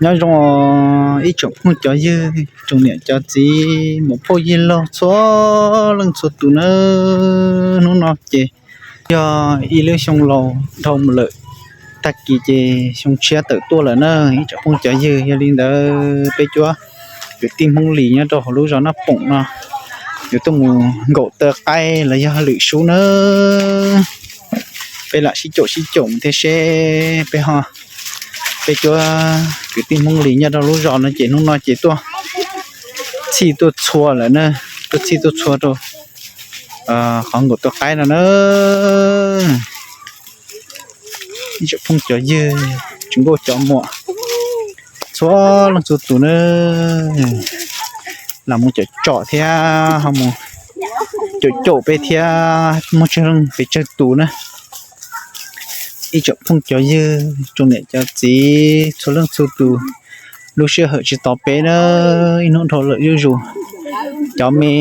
Nyob zoo ib tsoom phooj cov ywg, tsoom niam cov txiv, muam phauj yij laug txhua leej txhua tus nawb. Hnub no ces yog ib lub xyoo laus dhau mus lawm, tag kis ces xyoo tshiab tawm tuaj lawm na ib tsoom phooj cov ywg. Yog li ntawd peb cuab kwv tij Hmoob Lis nyob rau hauv lub zos Naj Poom no yuav tuaj mus nkaum taw qaib los yog lwm sub nawb. Peb lam sib caum sib caum mus thiab seb peb ho, peb cuab kwv tij Hmoob Lis nyob rau lub zos no ces hnub no ces tuaj txhij tuaj txhua lawm na, tuaj txhij tuaj txhua rau qhov nkaum taw qaib no na. Ib tsoom phooj cov ywg, tsoom nkauj cov muam, txhua leej txhua tus na, lam mus caum tsom thiab ho mus caum caum peb thiab, muaj tsawg leej pes tsawg tus na. Ib tsoom phooj cov ywg, tsoom niam cov txiv, txhua leej txhua tus, lub sij hawm tsis tos peb na, ib hnub dhau lawm zuj zus. Cov me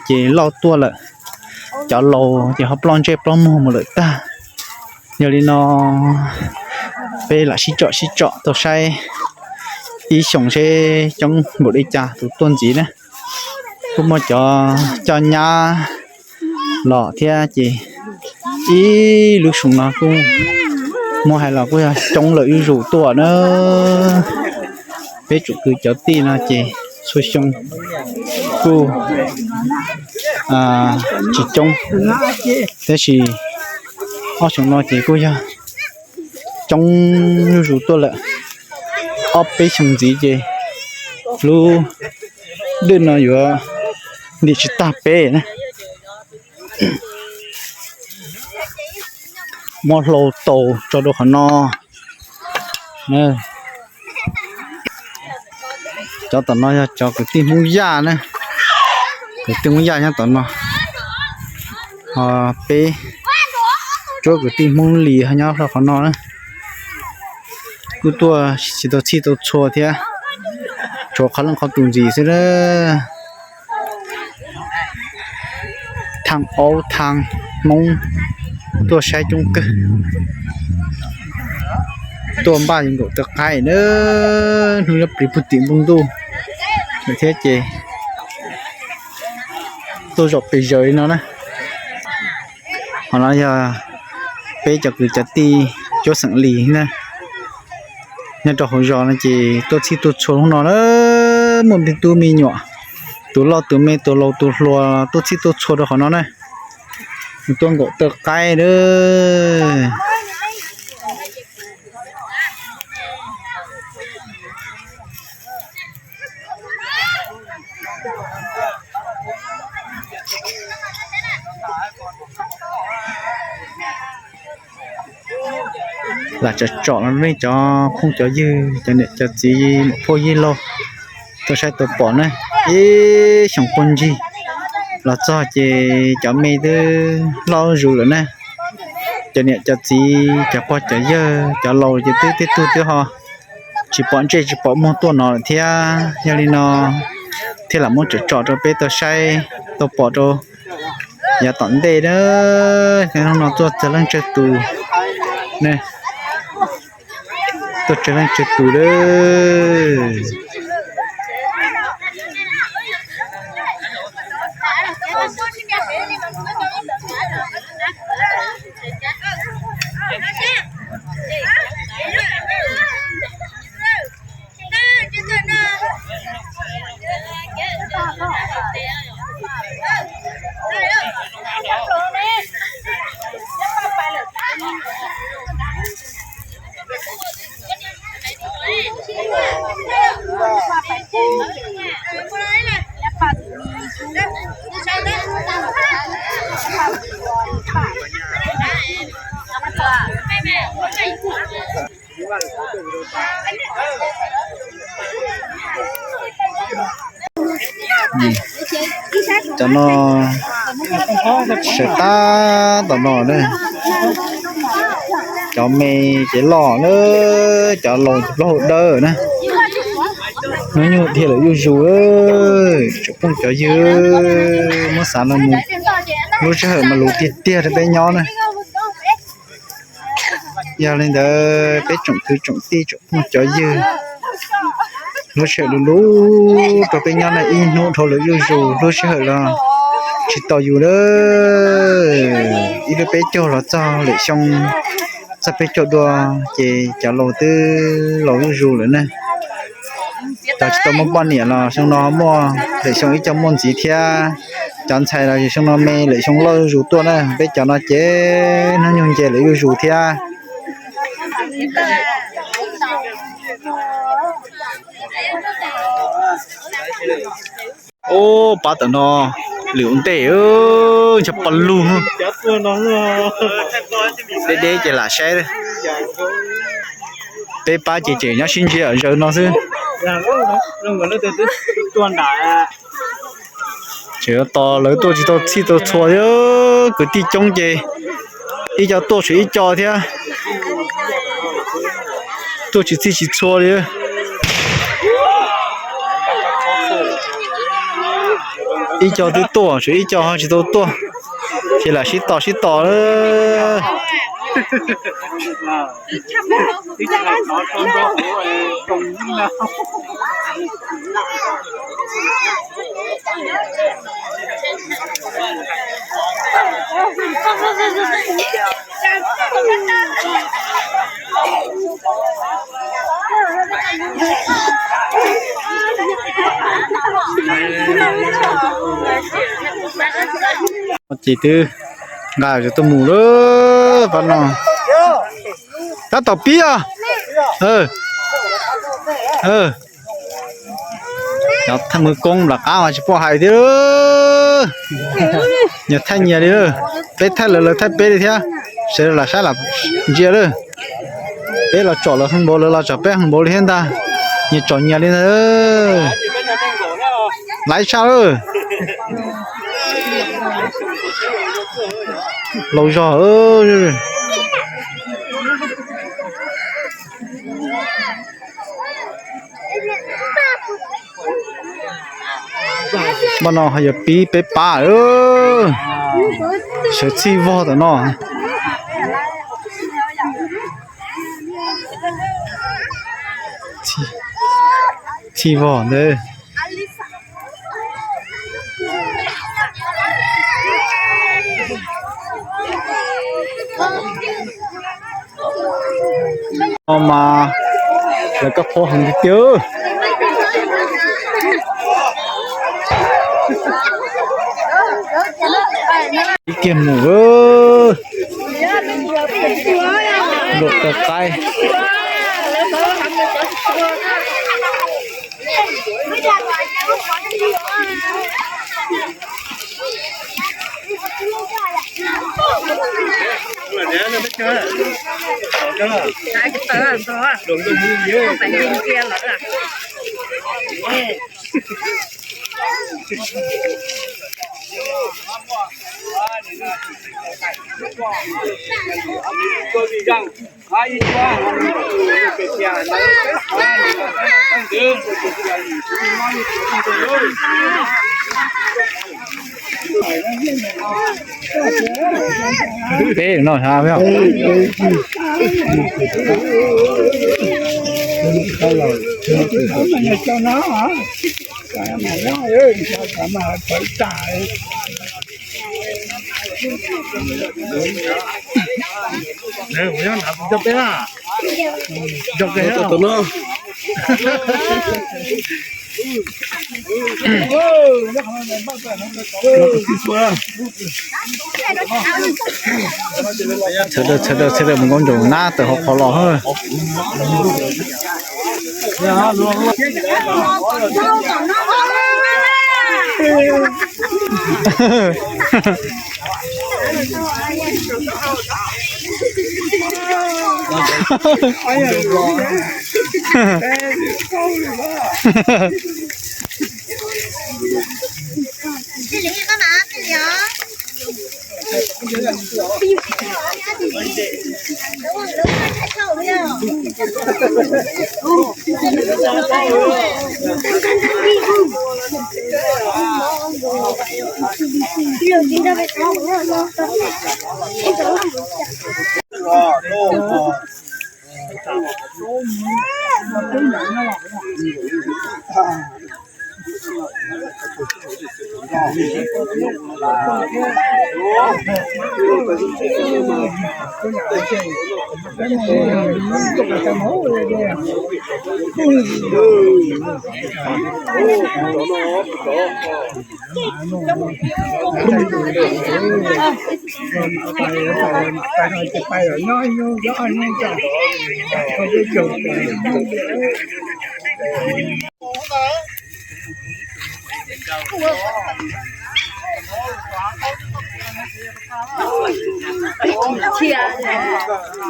ces loj tuaj lawm, cov laus ces ho ploj ntsej ploj muag mus lawm tag. Yog li no peb lam sib tsom sib tsom tau saib ib xyoos seb coob npaum li cas tus tuaj ntxiv na. Kuj muaj cov coj nyab los thiab ces ib lub xyoo no kuj muab hais los kuj yog coob lawm zuj zus tuaj na. Peb tsoom kwv cov tij no ces txhua xyoo kuj tsis coob, tab sis ob xyoo no ces kuj yog coob zuj zus tuaj lawm. Ob peb xyoo ntxiv ces lub dwj no yuav ntim tsis tag peb na. Muab hlau taus tso rau qhov no. Cov tom no yog cov kwv tij Hmoob Yaj na, kwv tij Hmoob Yaj nyob tom no. Ho peb cuab kwv tij Hmoob Lis ho nyob rau qhov no na. Kuj tuaj tsis tau txhij tau txhua thiab, tshuav qhov leej qhov tus ntxiv xwb na. Thaj aub thaj Hmoob tuaj saib coob kawg. Tuaj npaj yuav nkaum taw qaib na, hnub nyob plig puag tim npoo ntuj lawm thiab ces tuaj zaum pes zaws li no na. Qhov no yog peb cov kwv cov tij cuab xeem Lis na, nyob rau hauv zos no ces tuaj txhij tuaj txhua hnub no na, muaj me tub me nyuam, tus loj tus me, tus laus tus hluas tuaj txhij tuaj txhua rau qhov no na. Tuaj nkaum taw qaib na. Lam tsom tsom los nej cov phooj cov ywg, cov niam cov txiv, muam phauj yij laug tau saib tau pom na. Ib xyoos puag ncig los txog ces cov me twb loj zuj zus lawm na. Cov niam cov txiv, cov pog cov yawg, cov laus ces twb tej tug twb ho tsis pom ntsej tsis pom muag tuaj no lawm thiab. Yog li no thiaj lam muab tsom tsom rau peb tau saib tau pom rau yav tom ntej na. Hnub no tuaj tsawg leej tsawg tus, tuaj tsawg leej tsawg tus lawm. Cov no sawv tab tom no na, cov me ces loj na, cov laus ces plaub hau dawb na. Hnub nyoog dhia lawm zuj zus, tsoom phooj cov ywg, muab xav los mus lub sij hawm mas luv tiag tiag rau peb nyob na. Yog li ntawd peb tsoom kwv tsoom tij tsoom phooj cov ywg, Lub sij hawm lub lub rau peb nyob no ib hnub dhau lawv zuj zus, lub sij hawm los tsis tau yus lawm. Ib lub peb caug los txog lwm xyoo, txog peb caug dua, ces cov laus twb laus zuj zus lawm na. Cov tsis tau muaj poj niam los xyoo no muaj, lwm xyoo ib co muaj ntxiv thiab. Cov ntxhais los xyoo no me, lwm xyoo loj zuj zus tuaj na. Peb cov no ces hnub nyoog nce lawv zuj zus thiab. Ub, pab tam no lwm ua ntej, ntshe pog lug. Deb deb ces lam saib. Peb pab ces tseem nyob sib ntsia zaws no xwb. Tseem tos lawv tuaj tsis tau txhij tau txhua thiab, kwv tij coob ces ib co tuaj tshuav ib co thiab. Tuaj tsis txhij tsis txhua li. Ib co twb tuaj, tshuav ib co ho tsis tau tuaj, ces lam sib tos sib tos. Ces twb nqa tuaj mus lawm pab no. Tab tom pib os. Cov thaj mws koob nram qab mas tsis pom hais thiab. Nyias thaij nyias li, peb thaij lawv, lawv thaij peb li thiab. Sawv daws lam saib lam ntsia lawm. Peb los tsom lawv heev npaum, lawv los tsom peb heev npaum li thiab ntag. Nyias tsom nyias li ntag. Laiv tshaj lawm. Laus zog. Pab no ho yuav pib peb pab. Sawv txhij vog tam no. Txhij vog ntag. No mas lawv kab phob heev tiag tiag. Ib kiag mus, luam taw qaib. Peb no, Sawv daws, sawv daws, sawv daws mus nkaum ncaum nab tawm hauv qhov los.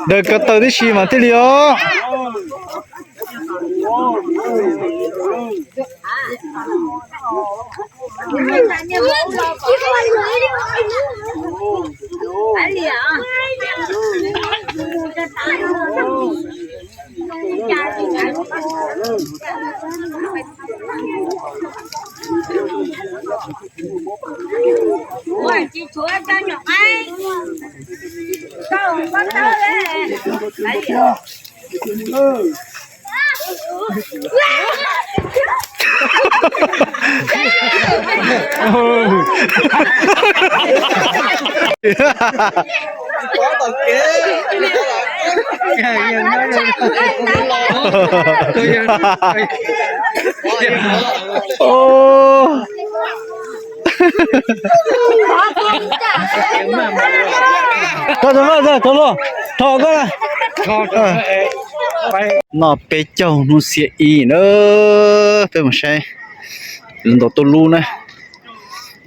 Daws ko taw tib si mas thiaj li os. Koj tau maj tau los, rho koj. No peb caug hnub xiab ib na, peb mus saib ntaus tuj lub na,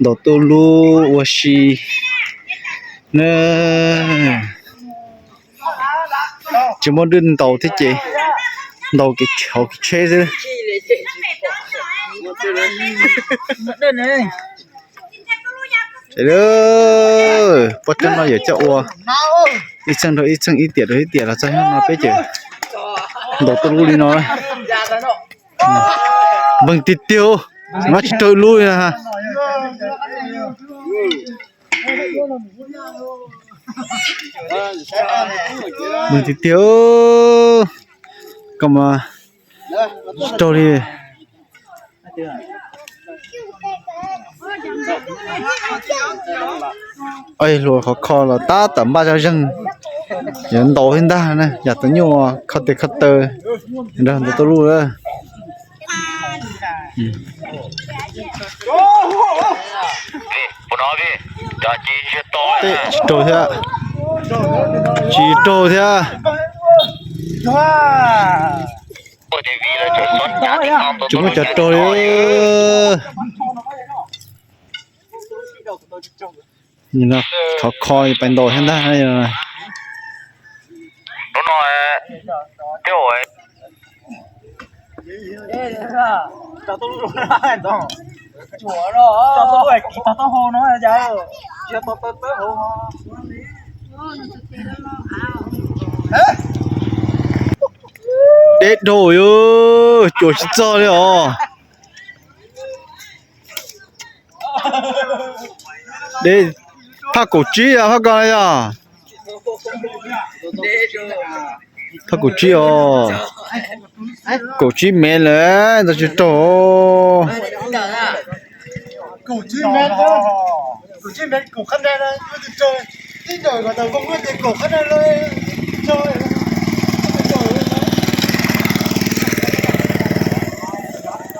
ntaus tuj lub ua si na. Tsis muaj dwj ntaus thiab ces ntaus kev tsheb xwb. Pob tsab no yuav coj ua ib txheej rau ib txheej, ib tiam rau ib tiam los txog hnub no peb ces ntaus tuj lub li no. Npeeg tiag tiag, mas tsis raug lub. Npeeg tiag tiag, koj mas tsis raug li. Hluas khov kho los tab tom npaj zoj zeeg, yuav ntaus thiab ntag na, yam tau nyuaj kho tes kho taw nrog ntaus tuj lub lawm. Tsis raug thiab, tsis raug thiab. Tsis muaj cov raug li. Khov kho pais ntaus thiab ntag. Deb dhau, cuam tsis txog li os. Deb, phaj kaum tsib yog phaj ko yog? Phaj kaum tsib os. Kaum tsib mev lawm ntawd tsis raug.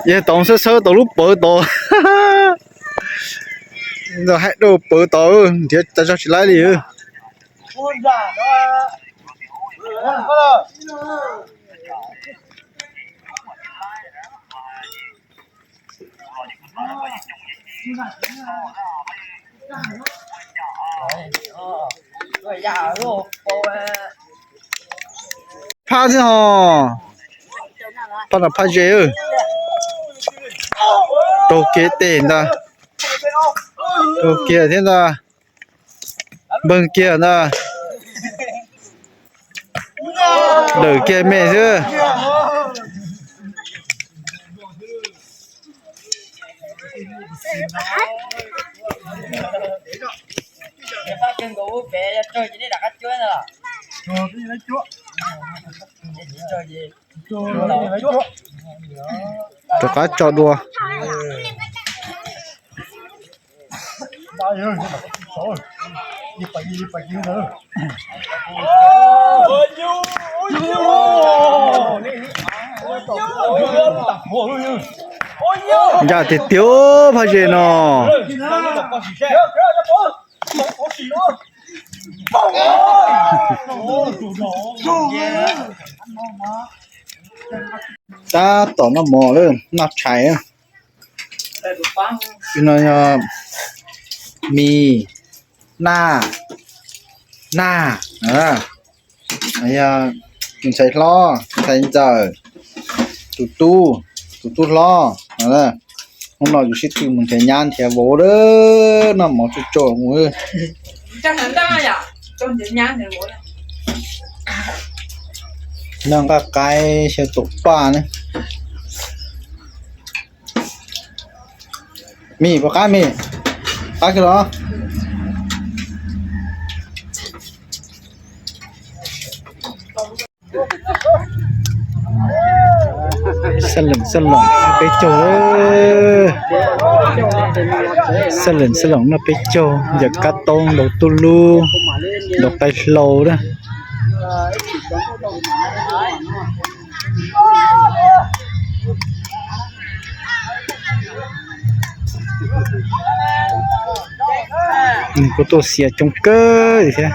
Yog tau xawb xawb tau lub pawv tod. Ntawd haib rau pawv tod, nrhiav tas zog tsis laib li. Phaj thiab ho. Phaj no phaj ze. Raug kiag tes ntag. Raug kiag thiab ntag. Npeeg kiag ntag. Dawm kiag me xwb. Rov qab tso dua. Ncaj tiag tiag phab ze no. Tab tom noj mov lawm, noj tshais. No yog mis, naj, naj, yog tus ntxhais hlob, tus ntxhais ntxawm, tus tub, tus tub hlob. Hnub no yus sib tw mus nrhiav nyab nrhiav vauv lawm, noj mov tsuj tsuag mus. Noj nqaij qaib xyaw taum paj ne. Mis puas qab mis? Qab kiag los. Xab lees xab loos peb caug, xab lees xab loos noj peb caug, yam kab taub ntaus tuj lub, ntaus qaib hlau na. Nws kuj tuaj xiav coob kawg li thiab.